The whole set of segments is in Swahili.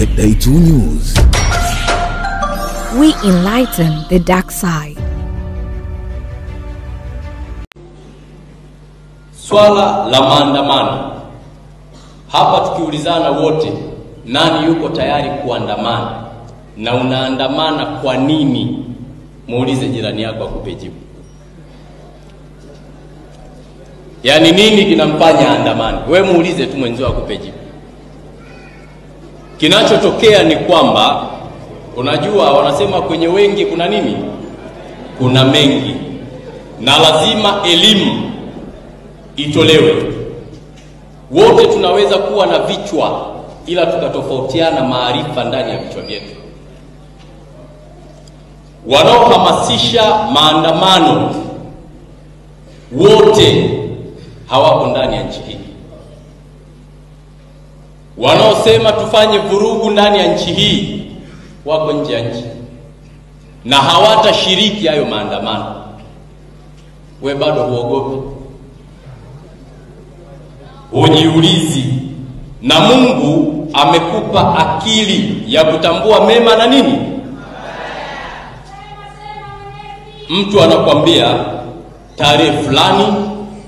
Day 2 News. We enlighten the dark side. Swala la maandamano. Hapa tukiulizana wote, nani yuko tayari kuandamana? Na unaandamana kwa nini? Muulize jirani yako akupe jibu. Yaani nini kinamfanya andamane? Wewe muulize tu mwenzio akupe jibu. Kinachotokea ni kwamba, unajua wanasema kwenye wengi kuna nini? Kuna mengi. Na lazima elimu itolewe. Wote tunaweza kuwa na vichwa ila tukatofautiana maarifa ndani ya vichwa vyetu. Wanaohamasisha maandamano wote hawako ndani ya nchi hii. Wanaosema tufanye vurugu ndani ya nchi hii wako nje ya nchi na hawatashiriki hayo maandamano. We bado huogopi, hujiulizi. Na Mungu amekupa akili ya kutambua mema na nini. Mtu anakuambia tarehe fulani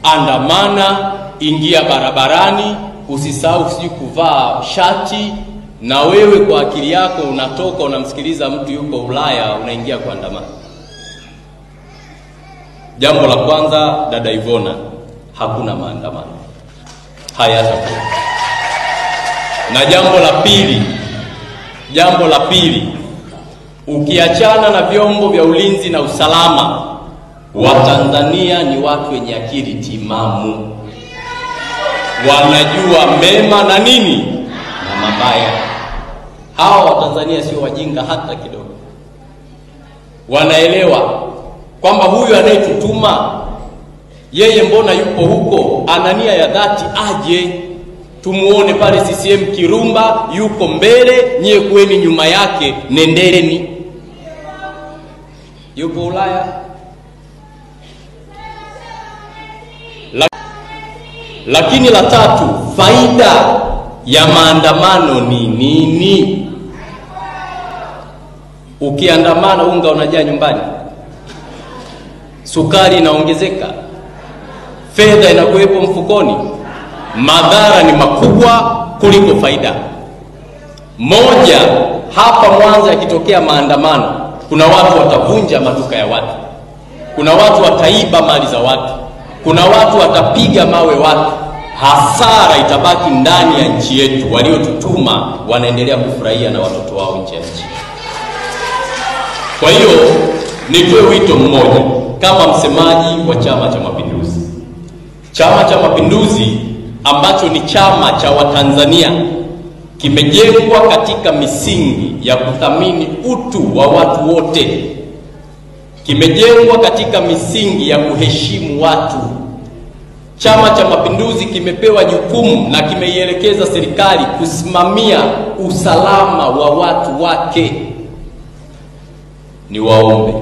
andamana, ingia barabarani, usisahau sijui kuvaa shati, na wewe kwa akili yako unatoka unamsikiliza mtu yuko Ulaya, unaingia kuandamana. Jambo la kwanza, dada Ivona, hakuna maandamano, hayatakuwa. Na jambo la pili, ukiachana na vyombo vya ulinzi na usalama, Watanzania ni watu wenye akili timamu. Wanajua mema na nini na mabaya. Hawa Watanzania sio wajinga hata kidogo. Wanaelewa kwamba huyu anayetutuma yeye mbona yupo huko, ana nia ya dhati, aje tumuone pale CCM Kirumba, yuko mbele, nyie kueni nyuma yake, nendeni. Yupo Ulaya. Lakini la tatu, faida ya maandamano ni nini? Ukiandamana unga unajaa nyumbani, sukari inaongezeka, fedha inakuwepo mfukoni. Madhara ni makubwa kuliko faida. Moja, hapa Mwanza yakitokea maandamano, kuna watu watavunja maduka ya watu, kuna watu wataiba mali za watu, kuna watu watapiga mawe watu. Hasara itabaki ndani ya nchi yetu. Waliotutuma wanaendelea kufurahia na watoto wao nje ya nchi. Kwa hiyo nitoe wito mmoja kama msemaji wa Chama cha Mapinduzi. Chama cha Mapinduzi ambacho ni chama cha Watanzania kimejengwa katika misingi ya kuthamini utu wa watu wote. Kimejengwa katika misingi ya kuheshimu watu. Chama cha Mapinduzi kimepewa jukumu na kimeielekeza serikali kusimamia usalama wa watu wake. Niwaombe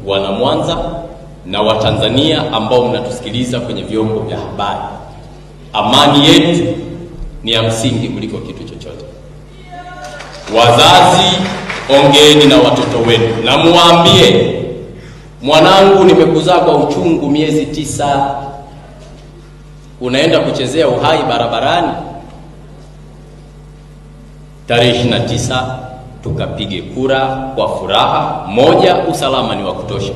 wana Mwanza na Watanzania ambao mnatusikiliza kwenye vyombo vya habari, amani yetu ni ya msingi kuliko kitu chochote. Wazazi, ongeeni na watoto wenu na muambie, mwanangu, nimekuzaa kwa uchungu miezi 9, unaenda kuchezea uhai barabarani? Tarehe 29 tukapige kura kwa furaha. Moja, usalama ni wa kutosha.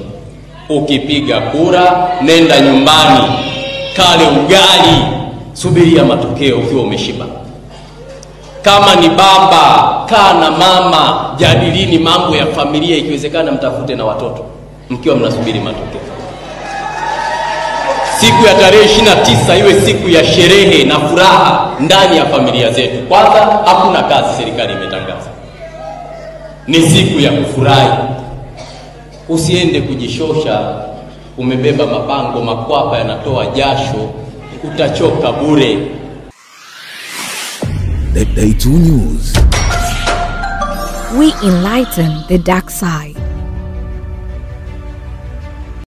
Ukipiga kura, nenda nyumbani, kale ugali, subiria matokeo ukiwa umeshiba. Kama ni baba, kaa na mama, jadilini mambo ya familia, ikiwezekana mtafute na watoto mkiwa mnasubiri matokeo. Siku ya tarehe 29 iwe siku ya sherehe na furaha ndani ya familia zetu. Kwanza, hakuna kazi serikali imetangaza. Ni siku ya kufurahi. Usiende kujishosha, umebeba mabango, makwapa yanatoa jasho, utachoka bure. Day 2 News. We enlighten the dark side.